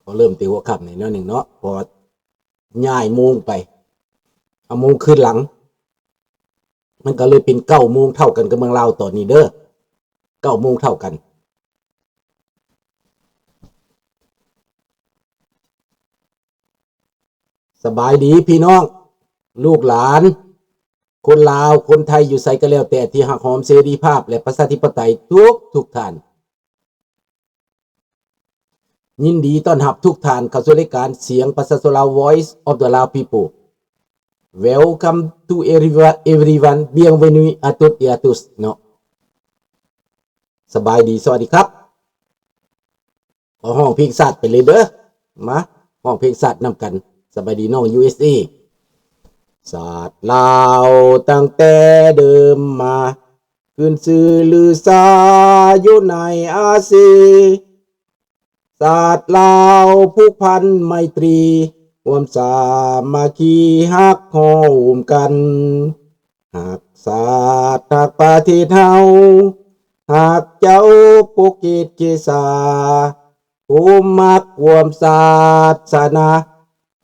ກໍເລີ່ມແຕ່ຫົວຄ່ຳແດ່ໜ້ອຍໜຶ່ງເນາະ ເພາະວ່າຍ້າຍໂມງໄປ ເອົາໂມງຄືນຫຼັງ ມັນກໍເລີຍເປັນເກົ້າໂມງເທົ່າກັນກັບເມືອງລາວຕອນນີ້ເດີ ເກົ້າໂມງເທົ່າກັນ. ສະບາຍດີພີ່ນ້ອງ ລູກຫຼານ ຄົນລາວ ຄົນໄທ ຢູ່ໃສກໍແລ້ວແຕ່ ທີ່ຮັກຫອມເສລີພາບ ແລະ ປະຊາທິປະໄຕທຸກໆທ່ານ. ຍິນດີຕ້ອນຮັບທຸກທ່ານເຂົ້າສູ່ລາຍການສຽງປະຊາຊົນລາວ Voice of the Lao People. Welcome to everyone, everyone. Bienvenue à toutes et à tous ເນາະ. ສະບາຍດີ ສະຫວັດດີຄັບ. ຂໍຮ້ອງເພງຊາດໄປເລີຍເດີ. ມາຮ້ອງເພງຊາດນຳກັນ. ສະບາຍດີນ້ອງ USA. ຊາດລາວຕັ້ງແຕ່ເດີມມາ ຂຶ້ນຊື່ລືຊາຢູ່ໃນອາຊີ. ຊາດລາວຜູກພັນໄມຕີ ຮ່ວມສາມັກຄີຮັກຫໍ່ອຸ້ມກັນ. ຮັກຊາດຮັກປະເທດເຮົາ ຮັກເຈົ້າປົກເກດເຄສາ ຜູ້ມັກຮ່ວມສາສະໜາ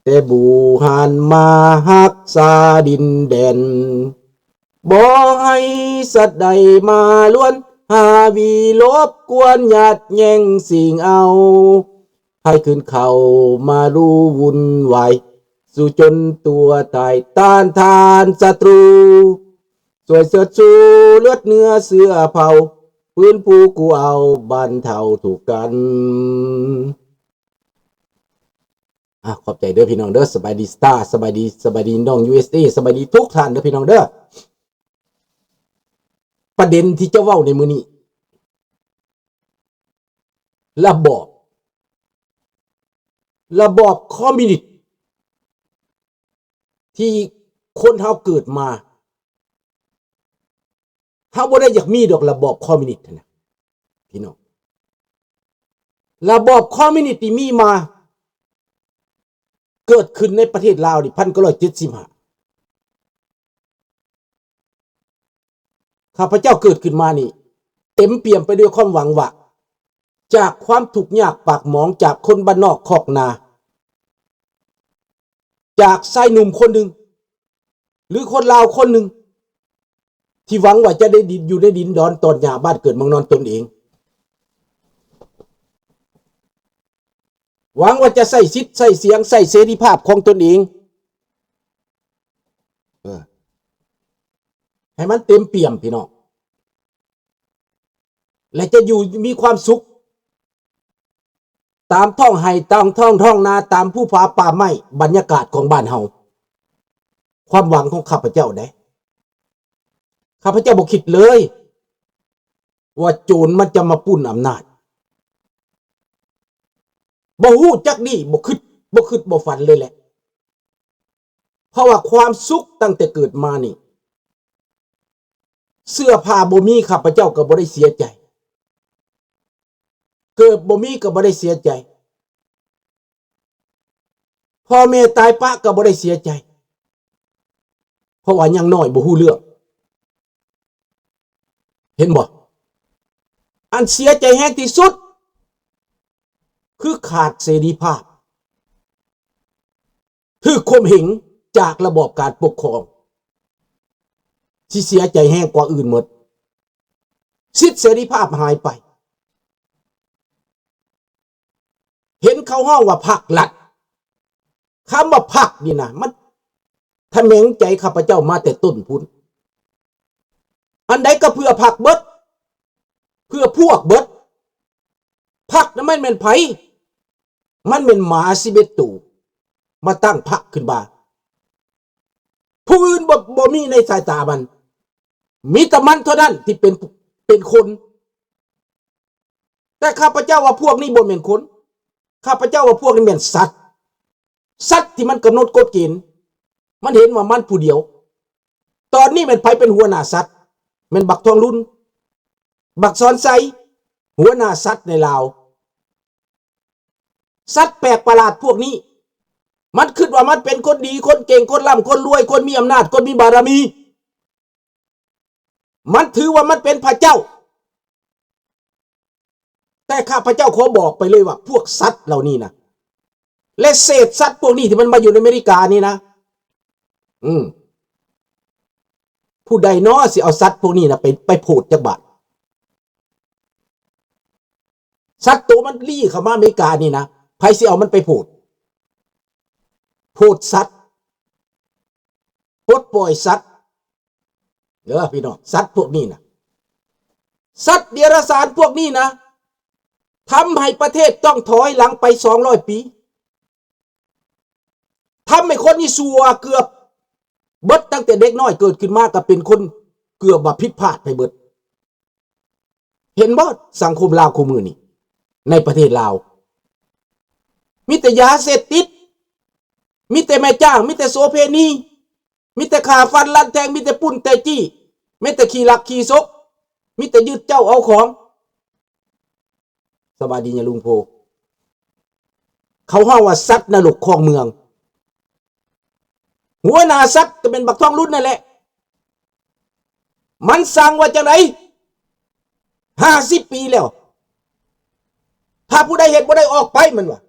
ແຕ່ບູຮານມາຮັກສາດິນແດນ. ບໍ່ໃຫ້ສັດໃດມາລວນ ຫາວີລົບກວນ ຍາດແຍ່ງຊິງເອົາ ໃຜຂຶ້ນເຂົ້າມາຮູ້ວຸ່ນວາຍ ສູ້ຈົນຕົວຕາຍ ຕ້ານທານສັດຕູ ຊ່ວຍເຊີດຊູເລືອດເນື້ອເຊື້ອເຜົ່າ ຟື້ນຟູກູ້ເອົາບັນເທົາທຸກກັນ. ອາ ຂອບໃຈເດີພີ່ນ້ອງເດີ. ສະບາຍດີສະຕາ ສະບາຍດີ ສະບາຍດີນ້ອງ USA ສະບາຍດີທຸກທ່ານເດີພີ່ນ້ອງເດີ. ປະເດັນທີ່ຈະເວົ້າໃນມື້ນີ້ ລະບອບ ລະບອບຄອມມິວນິດ ທີ່ຄົນເຮົາເກີດມາ ເຮົາບໍ່ໄດ້ຢາກມີດອກລະບອບຄອມມິວນິດຫັ້ນນະ ພີ່ນ້ອງ. ລະບອບຄອມມິວນິດທີ່ມີມາ ເກີດຂຶ້ນໃນປະເທດລາວນີ້ ພັນເກົ້າຮ້ອຍເຈັດສິບຫ້າ ຂ້າພະເຈົ້າເກີດຂຶ້ນມານີ້ ເຕັມປ່ຽມໄປດ້ວຍຄວາມຫວັງວ່າ ຈາກຄວາມທຸກຍາກປາກໝອງ ຈາກຄົນບ້ານນອກຄອກນາ ຈາກຊາຍໜຸ່ມຄົນໜຶ່ງ ຫຼື ຄົນລາວຄົນໜຶ່ງ ທີ່ຫວັງວ່າຈະໄດ້ດິນ ຢູ່ໃນດິນດອນຕອນຫຍ້າບ້ານເກີດເມືອງນອນຕົນເອງ, ຫວັງວ່າຈະໃຊ້ສິດໃຊ້ສຽງ ໃຊ້ເສລີພາບຂອງຕົນເອງ ເອີ ໃຫ້ມັນເຕັມປ່ຽມ ພີ່ນ້ອງ ແລະ ຈະຢູ່ມີຄວາມສຸກ ຕາມທ້ອງໄຮ່ ຕາມທ້ອງ ທ້ອງນາ ຕາມພູຜາປ່າໄມ້ ບັນຍາກາດຂອງບ້ານເຮົາ. ຄວາມຫວັງຂອງຂ້າພະເຈົ້າເດ້ ຂ້າພະເຈົ້າບໍ່ຄິດເລີຍວ່າໂຈນມັນຈະມາປຸ້ນອຳນາດ ບໍ່ຮູ້ຈັກດີ ບໍ່ຄິດ ບໍ່ຄິດບໍ່ຝັນເລີຍແຫຼະ. ເພາະວ່າຄວາມສຸກຕັ້ງແຕ່ເກີດມານີ້ ເສື້ອຜ້າບໍ່ມີ ຂ້າພະເຈົ້າກໍບໍ່ໄດ້ເສຍໃຈ, ເກີບບໍ່ມີກໍບໍ່ໄດ້ເສຍໃຈ, ພໍ່ແມ່ຕາຍປະກໍບໍ່ໄດ້ເສຍໃຈ, ເພາະວ່າຍັງນ້ອຍ ບໍ່ຮູ້ເລື່ອງ. ເຫັນບໍ່? ອັນເສຍໃຈແຮງທີ່ສຸດ ຄືຂາດເສລີພາບ, ຖືກຂົ່ມເຫງຈາກລະບອບການປົກຄອງ ທີ່ເສຍໃຈແຮງກວ່າອື່ນໝົດ. ສິດເສລີພາບຫາຍໄປ. ເຫັນເຂົາຮ້ອງວ່າພັກລັດ. ຄຳວ່າພັກນີ້ນະ ມັນທະແໝງໃຈຂ້າພະເຈົ້າມາແຕ່ຕົ້ນພຸ້ນ. ອັນໃດກໍເພື່ອພັກເບິດ, ເພື່ອພວກເບິດ. ພັກນັ້ນມັນແມ່ນໃຜ? ມັນແມ່ນໝາສິບເອັດໂຕ ມາຕັ້ງພັກຂຶ້ນມາ. ຜູ້ອື່ນບໍ່ ບໍ່ມີໃນສາຍຕາມັນ. ມີແຕ່ມັນເທົ່ານັ້ນທີ່ເປັນ ເປັນຄົນ. ແຕ່ຂ້າພະເຈົ້າວ່າພວກນີ້ບໍ່ແມ່ນຄົນ. ຂ້າພະເຈົ້າວ່າພວກນີ້ແມ່ນສັດ. ສັດທີ່ມັນກຳນົດກົດເກນ. ມັນເຫັນວ່າມັນຜູ້ດຽວ. ຕອນນີ້ແມ່ນໃຜເປັນຫົວໜ້າສັດ? ແມ່ນບັກທອງລຸນ, ບັກສອນໄຊ, ຫົວໜ້າສັດໃນລາວ. ສັດແປກປະຫຼາດພວກນີ້ ມັນຄິດວ່າມັນເປັນຄົນດີ, ຄົນເກັ່ງ, ຄົນລ່ຳ, ຄົນລວຍ, ຄົນມີອຳນາດ, ຄົນມີບາລະມີ. ມັນຖືວ່າມັນເປັນພະເຈົ້າ. ແຕ່ຂ້າພະເຈົ້າຂໍບອກໄປເລີຍວ່າ ພວກສັດເຫຼົ່ານີ້ນະ ແລະເສດສັດພວກນີ້ທີ່ມັນມາຢູ່ໃນອາເມລິການີ້ນະ ອືມ ຜູ້ໃດນໍຊິເອົາສັດພວກນີ້ນະໄປ ໄປໂພດຈັກບາດ? ສັດໂຕມັນລີ້ເຂົ້າມາອາເມລິການີ້ນະ ໃຜຊິເອົາມັນໄປໂພດ? ໂພດສັດ ປົດປ່ອຍສັດເດີພີ່ນ້ອງ. ສັດພວກນີ້ນະ ສັດເດຍລະສານພວກນີ້ນະ ທຳໃຫ້ປະເທດຕ້ອງຖອຍຫຼັງໄປສອງຮ້ອຍປີ. ທຳໃຫ້ຄົນນີ້ຊົ່ວເກືອບເບິດ, ຕັ້ງແຕ່ເດັກນ້ອຍເກີດຂຶ້ນມາກໍເປັນຄົນເກືອບວ່າຜິດພາດໄປເບິດ. ເຫັນບໍ່ ສັງຄົມລາວຄູ່ມື້ນີ້ ໃນປະເທດລາວ ມີແຕ່ຢາເສບຕິດ, ມີແຕ່ແມ່ຈ້າງ, ມີແຕ່ໂສເພນີ, ມີແຕ່ຂ້າຟັນລັດແທງ, ມີແຕ່ປຸ້ນແຕ່ຈີ້, ມີແຕ່ຂີ້ລັກຂີ້ສົກ, ມີແຕ່ຍຶດເຈົ້າເອົາຂອງ. ສະບາຍດີຍາລຸງໂພ. ເຂົາເວົ້າວ່າສັດນະລົກຄອງເມືອງ. ຫົວໜ້າສັດກໍແມ່ນບັກທອງລຸນນັ້ນແຫຼະ. ມັນສັ່ງວ່າຈັ່ງໃດ? ຫ້າສິບປີແລ້ວ. ຖ້າຜູ້ໃດເຮັດບໍ່ໄດ້ອອກໄປ, ມັນວ່າ.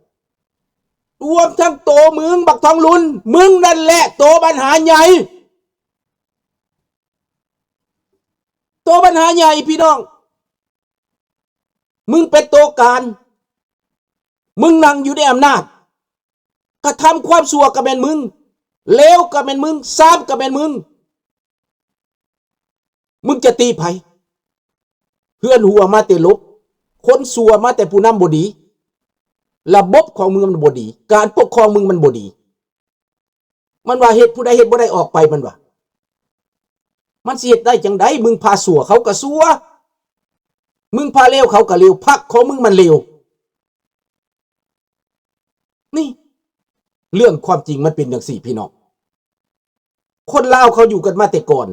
ລວມທັງໂຕມຶງບັກທອງລຸນ, ມຶງນັ້ນແຫຼະໂຕບັນຫາໃຫຍ່. ໂຕບັນຫາໃຫຍ່ພີ່ນ້ອງ. ມຶງເປັນໂຕການ, ມຶງນັ່ງຢູ່ໃນອຳນາດ, ກະທຳຄວາມຊົ່ວກະແມ່ນມຶງ, ເລວກະແມ່ນມຶງ, ຊາມກະແມ່ນມຶງ. ມຶງຈະຕິໃຜ? ເຮືອນຮົ່ວມາແຕ່ລົບ, ຄົນຊົ່ວມາແຕ່ຜູ້ນຳບໍ່ດີ, ລະບົບຂອງມຶງມັນບໍ່ດີ, ການປົກຄອງມຶງມັນບໍ່ດີ. ມັນວ່າເຮັດ ຜູ້ໃດເຮັດບໍ່ໄດ້ອອກໄປ ມັນວ່າ. ມັນຊິເຮັດໄດ້ຈັ່ງໃດ? ມຶງພາຊົ່ວເຂົາກະຊົ່ວ, ມຶງພາເລວເຂົາກະເລວ, ພັກຂອງມຶງມັນເລວ. ນີ້ ເລື່ອງຄວາມຈິງມັນເປັນຈັ່ງຊີ້ພີ່ນ້ອງ. ຄົນລາວເຂົາຢູ່ກັນມາແຕ່ກ່ອນ,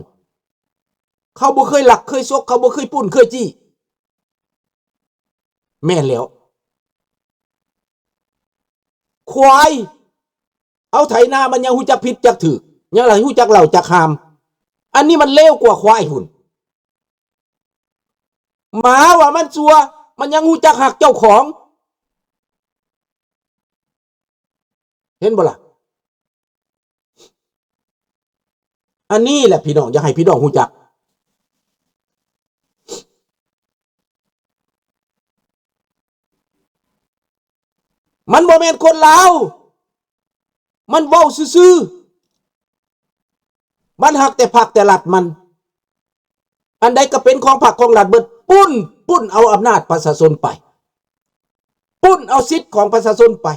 ເຂົາບໍ່ເຄີຍລັກເຄີຍສົກ, ເຂົາບໍ່ເຄີຍປຸ້ນເຄີຍຈີ້. ແມ່ນແລ້ວ. ຄວາຍ ເອົາໄຖນາມັນຍັງຮູ້ຈັກຜິດຈັກຖືກ, ຍັງລະຮູ້ຈັກເລົ່າຈັກຫ້າມ. ອັນນີ້ມັນເລວກວ່າຄວາຍພຸ້ນ. ໝາວ່າມັນຊົ່ວ, ມັນຍັງຮູ້ຈັກຮັກເຈົ້າຂອງ. ເຫັນບໍ່ລະ? ອັນນີ້ແຫຼະພີ່ນ້ອງ, ຢາກໃຫ້ພີ່ນ້ອງຮູ້ຈັກ. ມັນບໍ່ແມ່ນຄົນລາວ, ມັນເວົ້າຊື່ໆ. ມັນຮັກແຕ່ພັກແຕ່ລັດມັນ. ອັນໃດກໍເປັນຂອງພັກຂອງລັດເບິດ. ປຸ້ນ, ປຸ້ນເອົາອຳນາດປະຊາຊົນໄປ, ປຸ້ນເອົາສິດຂອງປະຊາຊົນໄປ,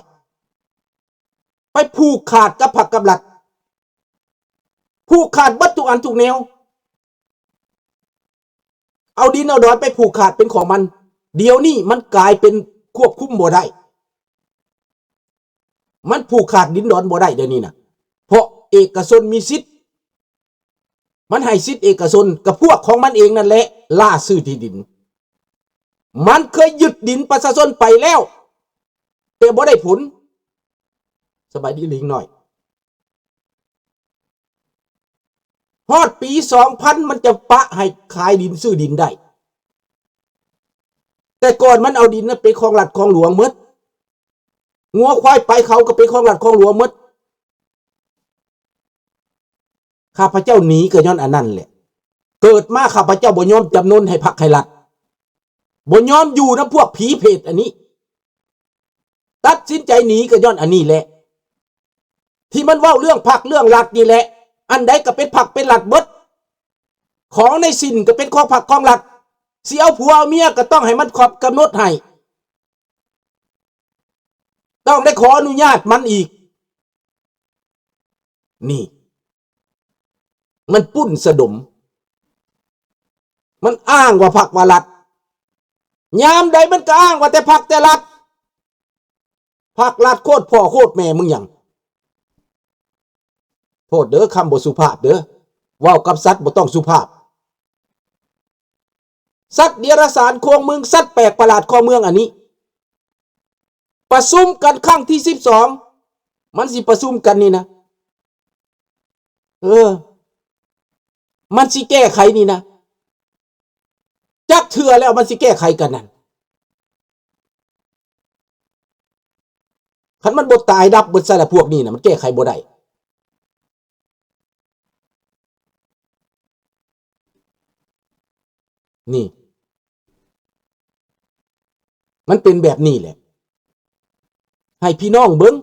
ໄປຜູກຂາດກັບພັກກັບລັດ, ຜູກຂາດເບິດທຸກອັນທຸກແນວ. ເອົາດິນເອົາດອນໄປຜູກຂາດເປັນຂອງມັນ. ດຽວນີ້ມັນກາຍເປັນຄວບຄຸມບໍ່ໄດ້. ມັນຜູກຂາດດິນດອນບໍ່ໄດ້ດຽວນີ້ນະ, ເພາະເອກະຊົນມີສິດ, ມັນໃຫ້ສິດເອກະຊົນກັບພວກຂອງມັນເອງນັ້ນແຫຼະ ລ່າຊື້ທີ່ດິນ. ມັນເຄີຍຍຶດດິນປະຊາຊົນໄປແລ້ວ ແຕ່ບໍ່ໄດ້ຜົນ. ສະບາຍດີລິງນ້ອຍ. ຮອດປີສອງພັນ ມັນຈະປະໃຫ້ຂາຍດິນຊື້ດິນໄດ້. ແຕ່ກ່ອນມັນເອົາດິນນັ້ນເປັນຂອງລັດຂອງຫຼວງໝົດ, ງົວຄວາຍໄປເຂົາກໍເປັນຂອງລັດຂອງຫຼວງໝົດ. ຂ້າພະເຈົ້າໜີກໍຍ້ອນອັນນັ້ນແຫຼະ. ເກີດມາຂ້າພະເຈົ້າບໍ່ຍອມຈຳນົນໃຫ້ພັກໃຫ້ລັດ, ບໍ່ຍອມຢູ່ນຳພວກຜີເຜດອັນນີ້. ຕັດສິນໃຈໜີກໍຍ້ອນອັນນີ້ແຫຼະ ທີ່ມັນເວົ້າເລື່ອງພັກເລື່ອງລັດນີ້ແຫຼະ. ອັນໃດກໍເປັນພັກເປັນລັດເບິດ, ຂອງໃນສິນກໍເປັນຂອງພັກຂອງລັດ. ຊິເອົາຜົວເອົາເມຍກໍຕ້ອງໃຫ້ມັນຄອບກຳນົດໃຫ້, ຕ້ອງໄດ້ຂໍອະນຸຍາດມັນອີກ. ນີ້ ມັນປຸ້ນສະດົມ, ມັນອ້າງວ່າພັກວ່າລັດ, ຍາມໃດມັນກໍອ້າງວ່າແຕ່ພັກແຕ່ລັດ. ພັກລັດໂຄດພໍ່ໂຄດແມ່ມຶງຫຍັງ? ໂທດເດີ ຄຳບໍ່ສຸພາບເດີ, ເວົ້າກັບສັດບໍ່ຕ້ອງສຸພາບ. ສັດເດຍລະສານຂອງເມືອງ, ສັດແປກປະຫຼາດຂອງເມືອງອັນນີ້ ປະຊຸມກັນຄັ້ງທີສິບສອງ, ມັນຊິປະຊຸມກັນນີ້ນະ, ເອີ ມັນຊິແກ້ໄຂນີ້ນະ, ຈັກເທື່ອແລ້ວມັນຊິແກ້ໄຂກັນນັ້ນ. ຄັນມັນບໍ່ຕາຍດັບເບິດໃສ່ລະພວກນີ້ນະ ມັນແກ້ໄຂບໍ່ໄດ້. ນີ້ ມັນເປັນແບບນີ້ແຫຼະ ໃຫ້ພີ່ນ້ອງເບິ່ງ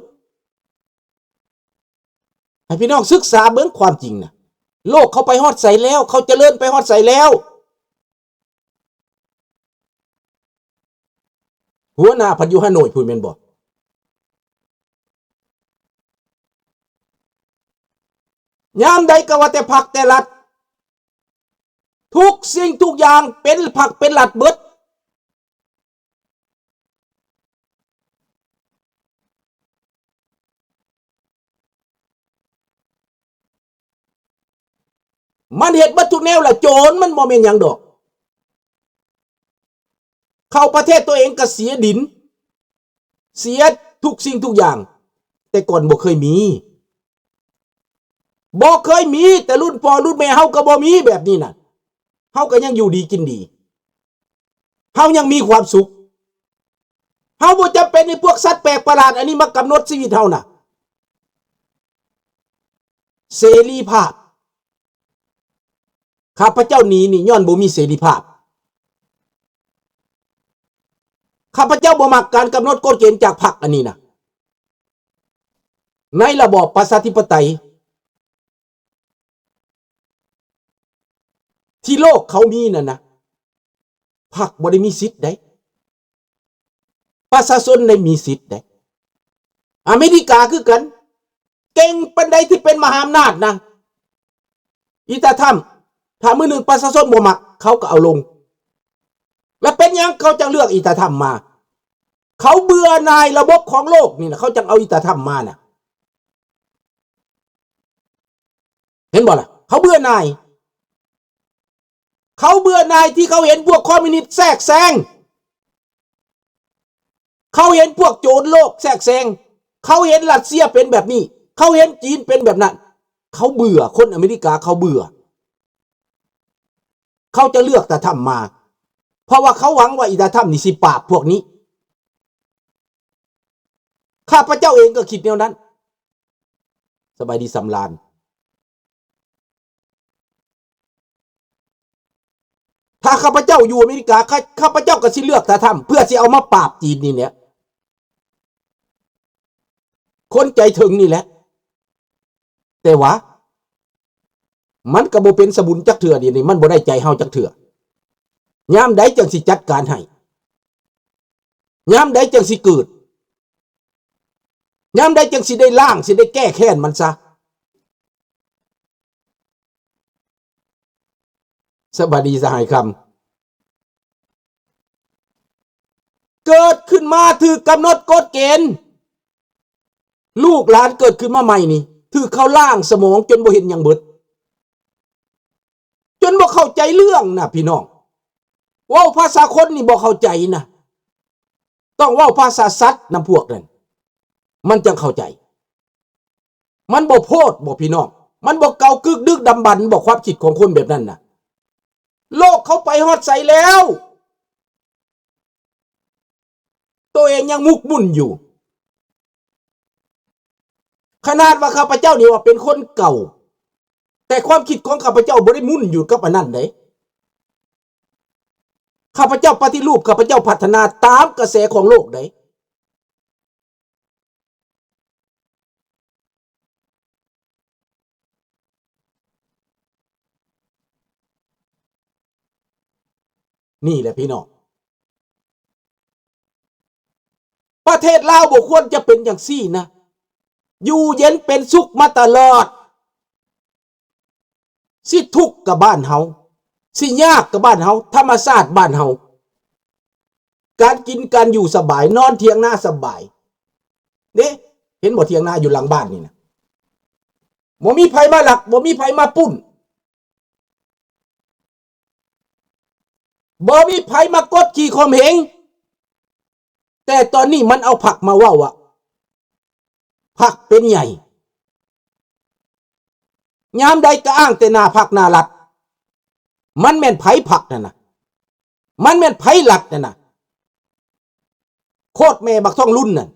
ໃຫ້ພີ່ນ້ອງສຶກສາເບິ່ງຄວາມຈິງນະ ໂລກເຂົາໄປຮອດໃສແລ້ວ ເຂົາຈະເລີນໄປຮອດໃສແລ້ວ. ຫົວໜ້າພັດຢູ່ຮາໂນ້ຍພຸ້ນແມ່ນບໍ່? ຍາມໃດກໍວ່າແຕ່ພັກແຕ່ລັດ ທຸກສິ່ງທຸກຢ່າງເປັນພັກເປັນລັດເບິດ. ມັນເຮັດເບິດທຸກແນວລະ ໂຈນມັນບໍ່ແມ່ນຫຍັງດອກ. ເຂົ້າປະເທດຕົວເອງກໍເສຍດິນ ເສຍທຸກສິ່ງທຸກຢ່າງ ແຕ່ກ່ອນບໍ່ເຄີຍມີ ບໍ່ເຄີຍມີ ແຕ່ລຸ້ນພໍ່ລຸ້ນແມ່ເຮົາກໍບໍ່ມີແບບນີ້ນະ ເຮົາກໍຍັງຢູ່ດີກິນດີ ເຮົາຍັງມີຄວາມສຸກ ເຮົາບໍ່ຈຳເປັນໃຫ້ພວກສັດແປກປະຫຼາດອັນນີ້ມາກຳນົດຊີວິດເຮົານະ ເສລີພາບ. ຂ້າພະເຈົ້າໜີນີ້ຍ້ອນບໍ່ມີເສລີພາບ. ຂ້າພະເຈົ້າບໍ່ມັກການກຳນົດກົດເກນຈາກພັກອັນນີ້ນະ. ໃນລະບອບປະຊາທິປະໄຕທີ່ໂລກເຂົາມີນັ້ນນະ ພັກບໍ່ໄດ້ມີສິດໃດ. ປະຊາຊົນໄດ້ມີສິດເດ້. ອາເມລິກາຄືກັນ ເກັ່ງປານໃດທີ່ເປັນມະຫາອຳນາດນະ ອີຕາທຳ ຖ້າມື້ໜຶ່ງປະຊາຊົນບໍ່ມັກ ເຂົາກໍເອົາລົງ. ແລ້ວເປັນຫຍັງເຂົາຈັ່ງເລືອກອີຕາທຳມາ? ເຂົາເບື່ອໜ່າຍລະບົບຂອງໂລກນີ້ນະ ເຂົາຈັ່ງເອົາອີຕາທຳມານະ. ເຫັນບໍ່ລະ? ເຂົາເບື່ອໜ່າຍ. ເຂົາເບື່ອໜ່າຍທີ່ເຂົາເຫັນພວກຄອມມິວນິດແຊກແຊງ. ເຂົາເຫັນພວກໂຈນໂລກແຊກແຊງ. ເຂົາເຫັນຣັດເຊຍເປັນແບບນີ້. ເຂົາເຫັນຈີນເປັນແບບນັ້ນ. ເຂົາເບື່ອ. ຄົນອາເມລິກາເຂົາເບື່ອ. ເຂົາຈະເລືອກຕາທຳມາ. ເພາະວ່າເຂົາຫວັງວ່າອີຕາທຳນີ້ຊິປາບພວກນີ້. ຂ້າພະເຈົ້າເອງກໍຄິດແນວນັ້ນ. ສະບາຍດີສຳລານ. ຖ້າຂ້າພະເຈົ້າຢູ່ອາເມລິກາ ຂ້າ ຂ້າພະເຈົ້າກໍຊິເລືອກຕາທຳ ເພື່ອຊິເອົາມາປາບຈີນນີ້ແຫຼະ. ຄົນໃຈເຖິງນີ້ແຫຼະ. ແຕ່ວ່າ ມັນກໍບໍ່ເປັນສະບຸນຈັກເທື່ອ ດຽວນີ້ມັນບໍ່ໄດ້ໃຈເຮົາຈັກເທື່ອ. ຍາມໃດຈັ່ງຊິຈັດການໃຫ້? ຍາມໃດຈັ່ງຊິເກີດ? ຍາມໃດຈັ່ງຊິໄດ້ລ້າງ ຊິໄດ້ແກ້ແຄ້ນມັນຊະ? ສະບາຍດີສະຫາຍຄຳ. ເກີດຂຶ້ນມາຖືກກຳນົດກົດເກນ. ລູກຫຼານເກີດຂຶ້ນມາໃໝ່ນີ້ ຖືກເຂົາລ້າງສະໝອງຈົນບໍ່ເຫັນຫຍັງເບິດ. ຈົນບໍ່ເຂົ້າໃຈເລື່ອງນະພີ່ນ້ອງ. ເວົ້າພາສາຄົນນີ້ບໍ່ເຂົ້າໃຈນະ. ຕ້ອງເວົ້າພາສາສັດນຳພວກນັ້ນ ມັນຈັ່ງເຂົ້າໃຈ. ມັນບໍ່ໂພດບໍ່ພີ່ນ້ອງ? ມັນບໍ່ເກົ່າກຶກດຶກດຳບັນບໍ່ ຄວາມຄິດຂອງຄົນແບບນັ້ນນະ? ໂລກເຂົາໄປຮອດໃສແລ້ວ? ໂຕເອງຍັງໝົກໝຸ່ນຢູ່. ຂະໜາດວ່າຂ້າພະເຈົ້ານີ້ວ່າເປັນຄົນເກົ່າ ແຕ່ຄວາມຄິດຂອງຂ້າພະເຈົ້າບໍ່ໄດ້ໝຸ່ນຢູ່ກັບອັນນັ້ນເດ້. ຂ້າພະເຈົ້າປະຕິຮູບ, ຂ້າພະເຈົ້າພັດທະນາຕາມກະແສຂອງໂລກເດ້. ນີ້ແຫຼະພີ່ນ້ອງ, ປະເທດລາວບໍ່ຄວນຈະເປັນຈັ່ງຊີ້ນະ, ຢູ່ເຢັນເປັນສຸກມາຕະຫຼອດ. ຊິທຸກກໍບ້ານເຮົາ, ຊິຍາກກໍບ້ານເຮົາ, ທຳມະຊາດບ້ານເຮົາ, ການກິນການຢູ່ສະບາຍ, ນອນຖຽງນາສະບາຍເດ້. ເຫັນບໍ່? ຖຽງນາຢູ່ຫຼັງບ້ານນີ້ນະ, ບໍ່ມີໃຜມາລັກ, ບໍ່ມີໃຜມາປຸ້ນ, ບໍ່ມີໃຜມາກົດຂີ່ຂົ່ມເຫງ. ແຕ່ຕອນນີ້ມັນເອົາພັກມາເວົ້າວ່າ ພັກເປັນໃຫຍ່, ຍາມໃດກໍອ້າງແຕ່ໜ້າພັກໜ້າລັດ. ມັນແມ່ນໃຜພັກນັ້ນນະ? ມັນແມ່ນໃຜລັດນັ້ນນະ? ໂຄດແມ່ບັກທອງລຸນນັ້ນ.